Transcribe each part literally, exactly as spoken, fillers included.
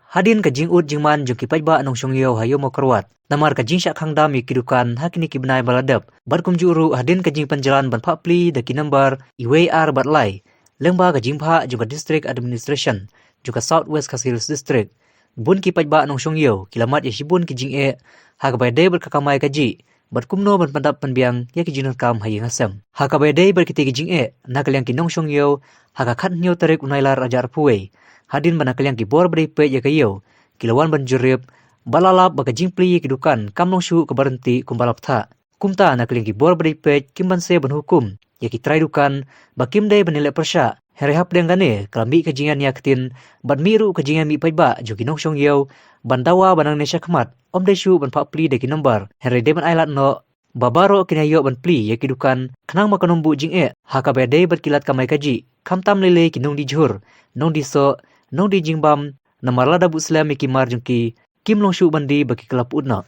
Hadien ka jingud jingman jong ki paidbah nongshong ïew ha ïew Mawkyrwat namar ka jingshah khang dam ïa ki dukan ha kine ki bnai ba la dep, bad kumjuh ruh hadien ka jingpynjlan ban phah plie da ki nombar wei, ar bad lai lyngba ka jingphah jong ka District Administration jong ka South West Khasi Hills District, bun ki paidbah nongshong ïew ki la mad ïa shibun ki jingeh ha kaba ïadei bad ka kamai kajih bad kumno ban pyndap pynbiang ïa ki jingdonkam ha ïing ha sem. Ha kaba ïadei bad kitei ki jingeh na ka liang ki nongshong ïew, ha ka khathynñiew tarik u Nailar arhajar arphew wei, hadien ba na ka liang ki bor ba dei peit ïa ka ïew ki la wan ban jurip bad la lap ba ka jingplie ïa ki dukan kam long shuh kaba ryntih kumba la bthah. Kumta na ka liang ki bor ba dei peit kim banse ban hukum ïa ki trai dukan ba kim dei ban ïaleh pyrshah. Hynrei hapdeng kane ka la mih ka jingïania ktien bad mih ruh ka jingïamih paidbah jong ki nongshong ïew ban dawa ba nangne shakhmat ym dei shuh ban phah plie da ki nombar, hynrei dei ban ailad noh ba baroh kin ïa ïoh ban plie ïa ki dukan khnang ba kan ym buh jingeh ha kaba ïadei bad ki lad kamai kajih, khamtam lei lei ki nongdie jhur, nongdie soh, nongdie jingbam, namar lada buh slem ïa ki mar jong ki, kim long shuh ban die ba ki kylla pyut noh.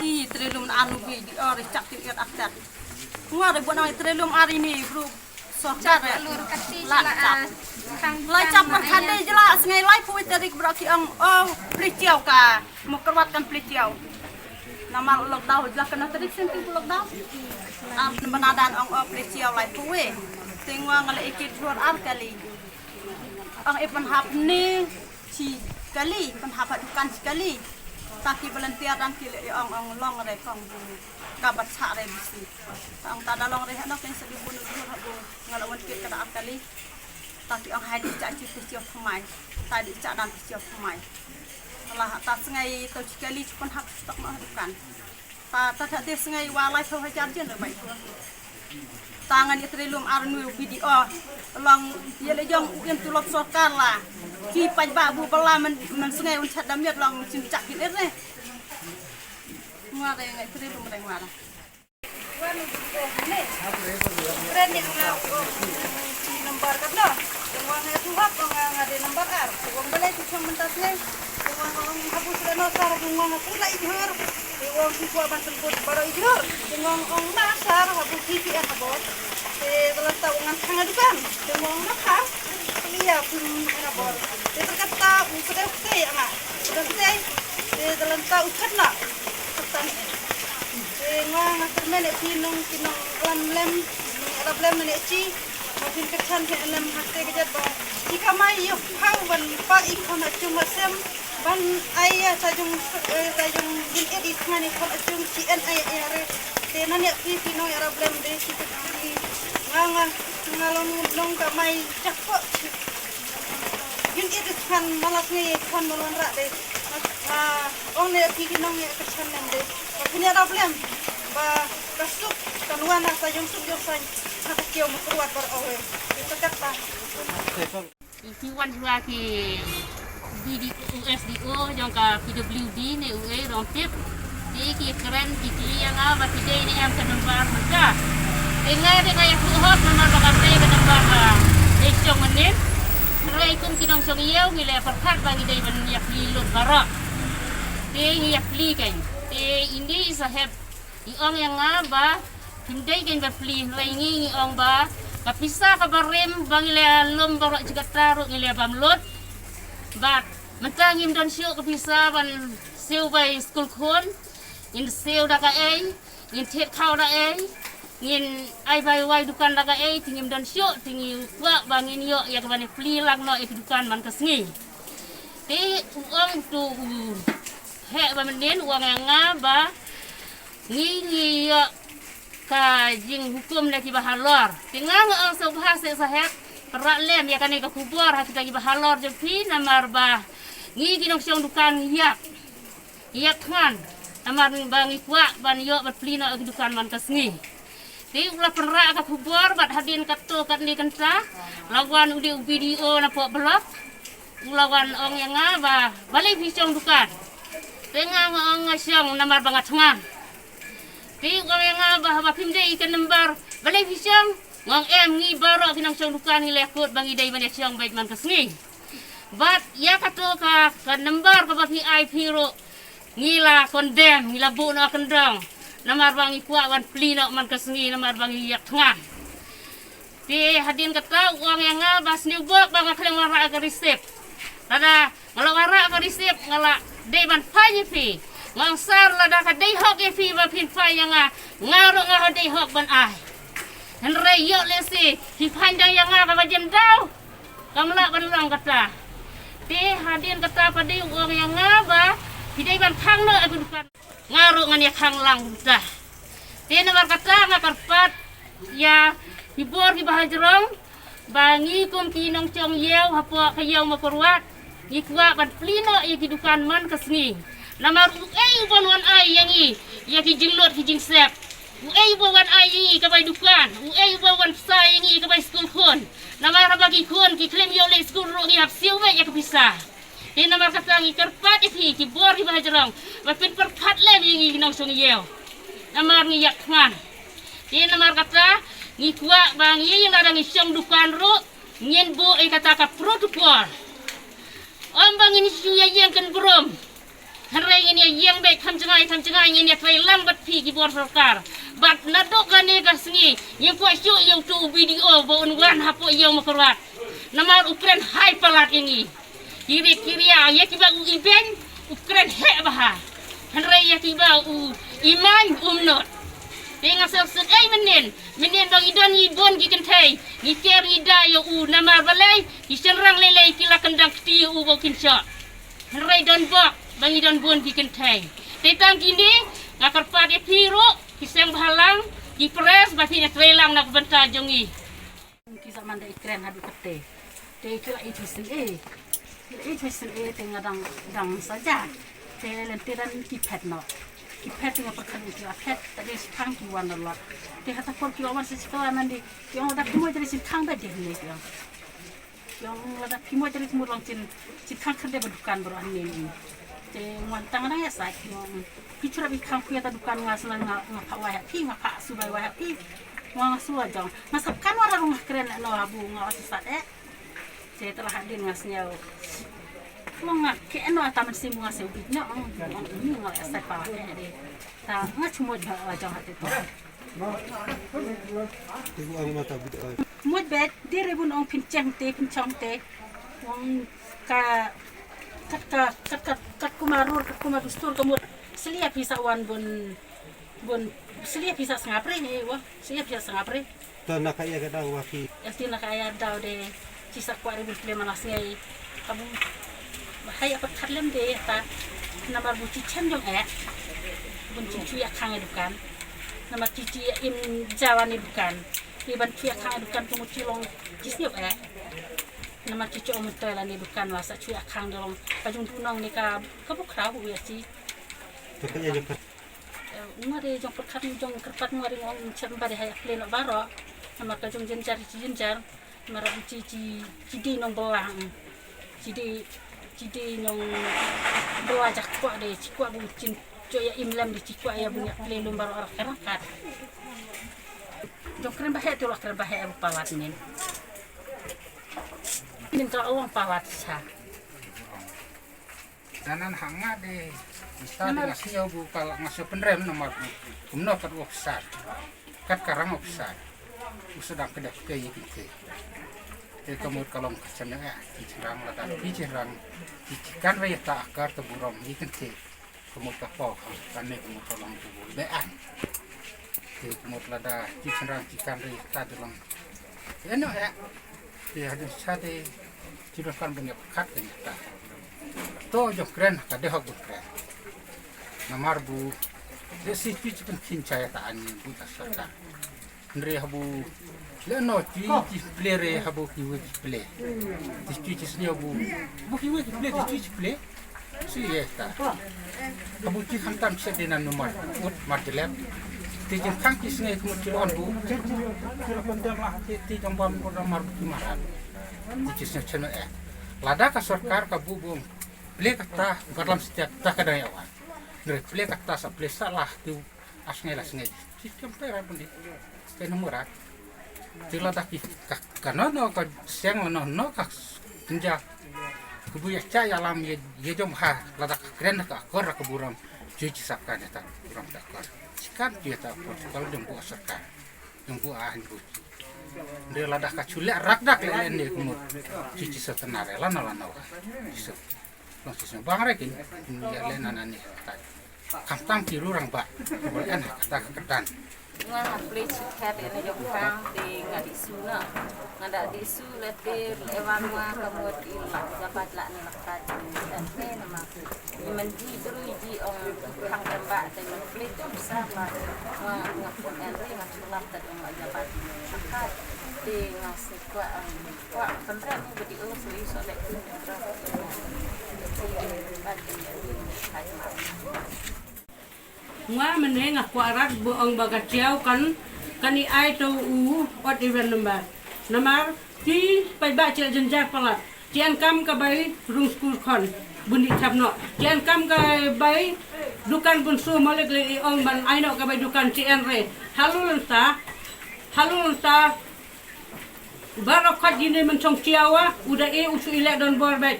Ki trei lum anu bi di or chak tin ir akter. Ngwa re buat nang trei lum ari ni bro. Sorkar re. La chap. La chap man khande jela sngai laiphew tarik bro ki ong o plie chiaw ka. Mawkyrwat kan plie chiaw. Namar lockdown jela kena tarik senti lockdown. Am banadan ong o plie chiaw laiphew. Te ngwa nga la ikit jor ar kali. Ong e pynhap ne chi kali, pynhap ha dukan chi kali. Ta ki volunteer dang ki le ong ong long re kong bu. Ka bat sa re bisi. Ta ong ta da long re ha nok teng sa di bu nu ha bu. Nga la wan kit ka da ar kali. Ta ki ong hai di cha chi plie chiaw thymmai. Ta di cha dan plie chiaw thymmai. La ta sngai to chi kali chi pynhap stok ma dukan. Ta ta ta te sngai wa laiphew hajar jen re bai. Ta ngan ïa trei lum ar nui B D O. Long ïa le jong u im tulop sorkar la. Ki paidbah bu bala man man sngai un chat dam yat long chin chak kin er ne. Ngwa re ngai trei lum re ngwa re. Wan u B D O ne. Kren ne nga u number kat no. Ngwa ngai tu hap ngwa nga de number ar. Ngwa balai tu chong mentas ne. Ngwa ngwa habu sila no sar ngwa nga pula ijhur. Te wong ki kwah ban semput baroh ijhur. Te wong ong ma sar ha bu T P N ha bor. Te dalam ta wong ngan thang dukan. Te wong na kha. Te iya pun na bor. Te terkata u kedai kedai ama. Kedai kedai. Te dalam ta u khatna. Khatna. Te nga nga termen e pi nong ki nong lam lem. Lam lem ne chi. Mungkin kachan ke lem hate kejat ba. Ika mai yok pau ban pa ikon acung asem. Ban ai ïa sa jong, eh, sa jong jin edi tngan i khon acung chi en ai ai re. Te nan ïa phi phi nong ïa ra blem de chi phi. Nga nga nga long nong ka mai chak ko. Jin edi tngan malas ngi khon malon ra de. Nga ong ne phi phi nong ïa ka chan nem de. Ba phi ïa ra blem. Ba ka suk kan wan na sa jong suk jong sa. Sa ka kieu ma kruat bar owe. Ita kata. Ki wan shuwa ki B D O, S D O jong ka P W D ne uei Rongtip. Te ki kren ki kylli ïa nga ba ki dei ne em ka number mynta. Te nga dei nga ïathuh hok namar ba ka dei ka number ba dei shong mynnin. Hynrei kum ki nongshong ïew ngi la pyrkhat ba ngi dei ban ïa plie lut baroh. Te ngi ïa plie kein. Te indi i saheb i ong ïa nga ba kim dei kein ba plie, hynrei ngi ngi ong ba ka pisa kaba rim ba ngi la lum baroh chi katta ruh ngi la bam lut. Bad mynta ngim don shuh ka pisa ban siew bai skul khun, ngin siew da kaei, ngin thied khaw da ei, ngin ai bai wai dukan da kaei, te ngim don shuh, te ngi kwah ba ngin ïoh ïa kaba ne plie lang noh ïa ki dukan man ka sngi. Te u ong tu u heh ba mynnin u ong ïa nga ba ngi ngi ïoh ka jinghukum na kiba halor. Te nga nga ong sngewbha seh saheb, pynrah lem ïa kane ka khubor ha kita kiba halor jong phi namar ba ngi ki nongshong dukan ngi ïap. Ïap thngan. Namar ba ngi kwah ban ïoh ban plie noh ïa ki dukan man ka sngi. Te u la pynrah ka khubor bad hadien katto katne kynta la wan u dei u B D O na poh block. U la wan ong ïa nga ba balei phi shong dukan. Te nga nga ong nga shong namar ba nga thngan. Te u ong ïa nga ba haba phim dei ïa ka number balei phi shong. Nga ong em, ngi baroh ki nongshong dukan ngi la kut ba ngi dei ban ïa shong beit man ka sngi. Bad ïa kato ka, ka number kaba phi ai phi ruh ngi la condemn, ngi la buh noh kyndong. Namar ba ngi kwah ban plie noh man ka sngi namar ba ngi ïa thngan. Te hadien kata u ong ïa nga ba sniew bok ba nga khlem wanrah ka receipt. Lada nga la wanrah ka receipt nga la dei ban fine ïa phi. Nga ong sir, lada ka dei hok ïa phi ba phin fine ïa nga, nga ruh nga ha dei hok ban ai. Hynrei ïoh lehse phi fine dang ïa nga kaba jem daw. Kam lah ban long kata. Te hadien kata pat u ong ïa nga ba phi dei ban khang noh ïa ka dukan. Nga ruh ngan ïa khang lang kumta. Te namar kata nga kyrpad ïa ki bor kiba hajrong ba ngi kum ki nongshong ïew hapoh ka ïew Mawkyrwat ngi kwah ban plie noh ïa ki dukan man ka sngi. Namar uei uban wan ai ïa ngi ïa ki jinglut ki jingsep? Uei uban wan ai ïa ngi ka bai dukan? Uei uban wan pynshai ïa ngi ka bai skul khun? Namar haba ki khun ki khlem ïoh leit skul ruh ngi hap siew beit ïa ka pisa. Te namar kata ngi kyrpad ïa phi ki bor kiba hajrong ba phin pyrkhat lem ïa ngi ki nongshong ïew. Namar ngi ïa thngan. Te namar kata ngi kwah ba ngi lada ngi shong dukan ruh ngin buh ïa kata ka protocol. Ym ba ngin shu ïa ïeng kynbrum. Hynrei ngin ïa ïeng beit kham jngai kham jngai, ngin ïa trei lang bad phi ki bor sorkar. Bad naduh kane ka sngi ngim kwah shuh ïa uto u B D O ba un wan hapoh ïew Mawkyrwat. Namar u kren hai palat ïa ngi. Ki ri ki ria ïa kiba u ibeiñ u kren heh bha. Hynrei ïa kiba u imaiñ um nud. Te nga sngewsih ei mynnin, mynnin ba ngi don ngi bun ki kynthei ngi ker ngi da ïa u namar balei ki shynrang lei lei ki la kyndang kti ïa u ba u kynshoh. Hynrei don bok ba ngi don bun ki kynthei. Te tang kine nga kyrpad ïa phi ruh ki seng bhalang ki press ba phin ïa trei lang na ka bynta jong ngi. Ki sa man da i kren haduh kate. Te ki la i tisen e. Ki la i tisen e te nga dang, dang saja. Te lynti dan ki phet noh. Ki phet te nga pyrkhat ki la phet. Ta dei shipang ki wan da lot. Te hata por ki la wan sa shikala nandi. Ki ong da phi mo jari shipang ba dei ne ki ong. Ki ong lada phi mo jari ki mo long chin, chin khang khynde ba dukan baroh hangne ni. Te nga wan tang dang ïa sait ki ong. Phi shu rap i khang phi ïa ta dukan nga sngewbha nga, nga phah wai ha phi, nga phah shu bai wai ha phi. Nga nga shu la jong. Nga sap kan wara rung kren no habu nga ot sat eh. Te te la hadien nga sngew. Nga nga ke no ata man sim nga se u bit no. Nga nga sa pa ke de. Ta nga chu mo ba la jong ha te to. Te bu ang mata bit ai. Mo bet de re bun ong phin cheng te phin chong te. Ong ka kat ka kat kat kat kuma rur kat kuma dustur ka mut. Slia phi sa wan bun Bun, slia phi sa sngap re, eh, wa, slia phi sa sngap re. Ta na ka ïa ka daw wa ki. Esti na ka ïa daw de, chi sa kwah re bun phi le manas ngai. Ka bun, hai apa khat lem de, ta, namar bu chi chem jong eh. Bun chi chu ïa khang ïa dukan. Namar chi chi ïa im jawan ïa dukan. Ïa ban chu ïa khang ïa dukan ka mut chi long, chi sngap eh. Namar chi chu ong mun toy la ni dukan wa sa chu ïa khang de long. Ka jong du nong ni ka, ka bu khraw hu ïa chi. Ta ka ïa jong ka. Nga re jong pyrkhat jong kyrpad nga re ngong chem ba re hai play no baro. Namar ka jong jenjar chi jenjar. Namar chi chi chi di nong belang. Chi di chi di nong belang jak kwah de chi kwah bu chin cho ya im lem de chi kwah ya bu ya play lum baro rak rak kat. Jong kren ba hai tu rak kren ba hai bu palat nin. Nin ka ong palat sa. Danan ha nga de, mista de nga sngew bu ka la nga sngew pynrem namar bu kumno kat u officer, kat ka rang officer u sdang kdep ke ïa kynthei. Te ka mut ka long ka chem ïa ki chrang lada ki chrang ki kan re ta akar ta burom ïa kynthei. Ka mut ka pok kan ne ka mut ka long tu bu be an. Te ka mut lada ki chrang ki kan re ta de long. Eno ïa. Te hadien sa te ki dang kan bynta kat ka ta. To jong kren ka dei hok bun kren. Namar bu de si ki chi pynkhin cha ïa ta ani bu ta sorkar. Hynrei habu le no chi chi ple re habu ki wei ki ple. Ti chi chi sñiaw bu bu ki wei ki ple ti chi chi ple. Si ïa ta. Ka buti khamtam sha dei na numar ut mar jylep. Te jingkhang ki sngi ka mut ki lon bu. Te te jong bam ko mar ki marat. Te ki sngi channel eh. Lada ka sorkar ka bu bung. Ple kata barlam setiap ta ka dang yawan. Ngre ple kata sa ple sa lah tu as ngai lah sngai. Ti kam pe ran pun di. Te numar rat. Te lada ki ka, ka no no ka siang no no ka tinja. Kubu ya cha ya lam ye ye jom ha lada ka kren ka akor ka buram. Ju ji sap kan ta buram ta akor. Sikan ju ta akor kalau jom bu asar kan. Jom bu ah bu. Nde lada ka chule rak dak le le ne kumut. Ju ji sa tenar la no la no. Ji sa. Long si bang re kin. Ya le na na ne. Kam tam ki ru rang ba. Bol en ha kata ka ketan. Nga nga pli chikhet ene jong khang te nga di su na. Nga da di su le te le wan wa ka mut i la jabat la ni la ka di dan te na ma. I man ji dru i ji ong khang em ba te nga pli tu sa ma. Nga nga pun en te nga chulap te ong la jabat ni la ka. Te nga se kwa ong kwa kan re ni bedi ong su i so le tu. Ba te ya ni ka ma. Nga mynne nga kwah rat ba ong ba ka chiaw kan, kan i ai to u odd even number. Namar ti paidbah chi la jynjar palat. Chi an kam ka bai rung skul khon bun di thap noh. Chi an kam ka bai dukan bun su malik le i ong ban ai noh ka bai dukan chi an re. Halu lanta, halu lanta. Baroh khot jine men chong chiawa, u da e u chu i leh don bor bek.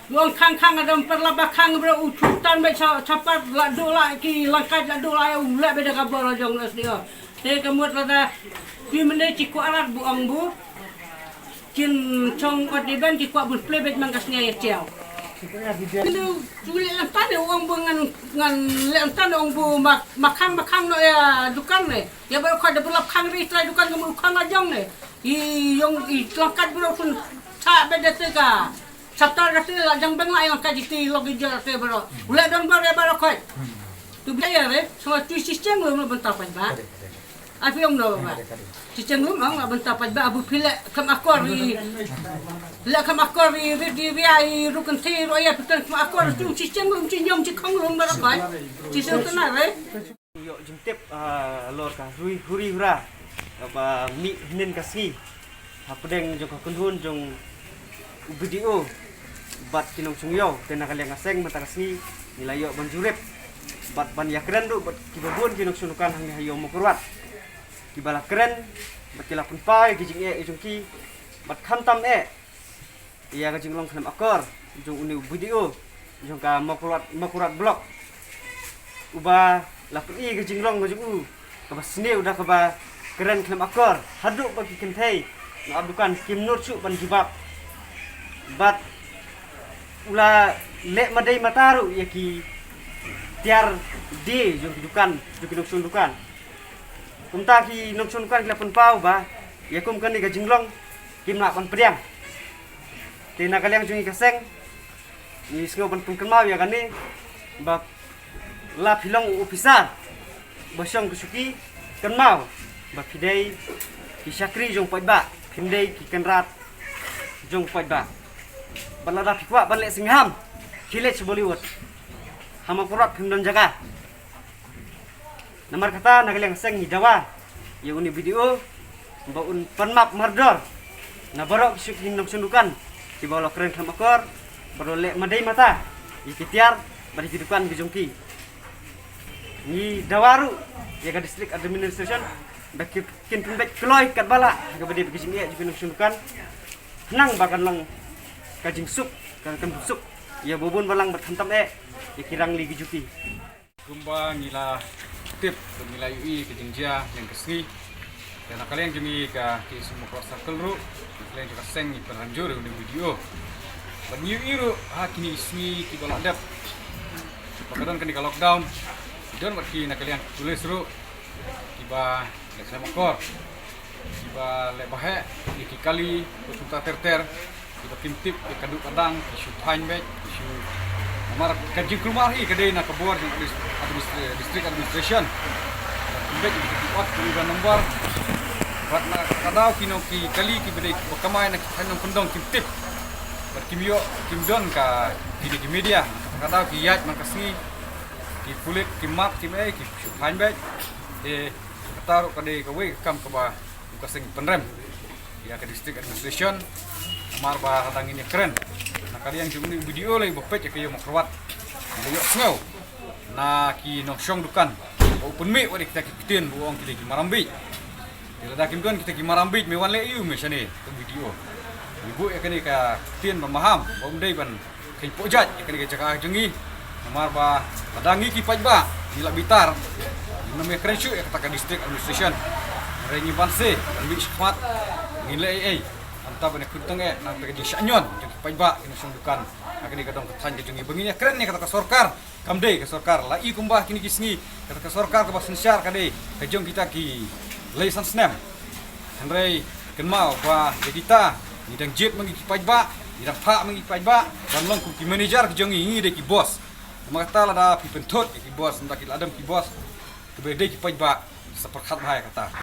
U ong khang khang adam per la ba khang bro u chu tan bek cha chapar la du la ki langkat la du la u leh bek da ka bor la jong S D O. Te ka mut la da. Pi mene chi kwah rat bu ong bu. Chin chong ot di ben chi kwah bun ple bek mang ka sngai chiaw. Lu chu leh lang tan u ong bu ngan ngan leh lang tan ong bu ma ma khang ma khang no ya dukan ne. Ya baroh khot da bu lap khang ri trai dukan ka mu khang la jong ne. I yong i langkat bro pun ta beda te ka. Chapter ka te la jang beng la i langkat ji ti lok i jor te bro. Ule don bro ya bro khoi. Tu bia ya re, so tu si cheng lo benta pai ba. Api ong no ba. Si cheng lo mang la benta pai ba abu pile kam akor i. Le kam akor i ri di ria i ru kan te ro ya pikan kam akor tu si cheng lo si nyom si khong lo bro khoi. Si so tu na re. Ïoh jingtip, ah, halor ka huri, huri hura kaba mih hynnin ka sngi hapdeng jong ka kynhun jong u B D O bad ki nongshong ïew. Te na ka liang ka seng mynta ka sngi ngi la ïoh ban jurip bad ban ïakren ruh bad kiba bun ki nongshong dukan hangne ha ïew Mawkyrwat kiba la kren bad ki la pynpaw ïa ki jingeh jong ki bad khamtam eh ïa ka jinglong khlem akor jong une u B D O jong ka Mawkyrwat, Mawkyrwat Block. Uba la pyni ka jinglong ka jong u kaba sniew da kaba kren khlem akor haduh ba ki kynthei na ap dukan kim nud shuh ban jubab. Bad u la leh madei mata ruh ïa ki tiar die jong ki dukan, jong ki nongshong dukan. Kumta ki nongshong dukan ki la pynpaw ba ïa kum kane ka jinglong kim lah ban pdiang. Te na ka liang jong ngi ka seng ngi sngew ban pynkynmaw ïa kane ba la phi long u officer ba shong ka shuki kynmaw ba phi dei ki shakri jong paidbah, phim dei ki kynrad jong paidbah. Bad lada phi kwah ban leh sngewham khie leit sha Bollywood. Ha Mawkyrwat phim don jaka. Namar kata na ka liang seng ngi dawa ïa une u B D O ba un pan map mardor na baroh ki shu ki nongshong dukan kiba la kren khlem akor, ba la leh madei mata ïa ki tiar bad ïa ki dukan ki jong ki. Ngi dawa ruh ïa ka district administration ba kin pynbeit kloi katba lah ïa kaba dei ba ki jingeh jong ki nongshong dukan. Khnang ba kan long ka jingsuk, ka kam suk ïa ba bun balang bad khamtam eh ïa ki rangli ki jong ki. Kumba ngi la tip, ngi la ïohi ka jingjia ïa ka sngi. Te na ka liang jong ngi ka K S U Mawkyrwat Circle ruh, na ka liang jong ka seng ngi pynranjur ïa une u B D O. Bad ngi ïohi ruh ha kine ki sngi kiba la dep ba ka don kane ka lockdown. Don bad ki na ka liang pulis ruh kiba leh khlem akor, kiba leh ba heh ïa ki kali, kumta ter ter. Kiba kim tip ïa ka duk ka dang, ki shu fine beit, ki shu, namar ka jingkulmar hi ka dei na ka bor jong admis-, administra-, district administration. Kim beit ïa ki ot ki even number. Bad na ka daw ki nong ki kali kiba dei kiba kamai na ki thaiñ nongkyndong kim tip. Bad kim ïoh, kim don ka, kine ki media. Ka daw ki ïaid man ka sngi. Ki pulit ki map ki mei ki shu pynbeit. Te kata ruh ka dei kawei ka kam kaba ka seng pynrem ïa ka district administration. Namar ba hadang ngin ïakren na ka liang jong une u video lei ba peit ïa ka ïa Mawkyrwat, ba ïohsngew na ki nongshong dukan ba u pynmih wat ïa kita ki ktien ba u ong ki dei ki marambit. Te lada kim don kita ki marambit, me wan leh aïu me shane ka video? Me buh ïa kane ka ktien ba maham, ba um dei ban kheiñ pohjait ïa kane ka jaka jong ngi. Namar ba lada ngi ki paidbah ngi la bitar, ngim ïakren shuh ïa kata ka district administration. Hynrei ngi banse ban mih shakhmat, ngin leh ei ei. Hangta ban ïakhun tyngeh na kata ka jingshah ñion jong ki paidbah, ki nongshong dukan ha kane ka dong ka thaiñ ka jong ngi, ba ngin ïakren ïa kata ka sorkar. Kam dei ka sorkar la i kumba kine ki sngi, kata ka sorkar kaba synshar ka dei ka jong kita ki lei san snem. Hynrei kynmaw ba ïa kita ngi dang jied ma ngi ki paidbah, ngi dang phah ma ngi ki paidbah ban long kum ki manager ki jong ngi, ngi dei ki boss. Namar kata lada phi pynthut ïa ki boss, nda ki la dam ki boss, kiba dei ki paidbah sa pyrkhat bha ïa kata.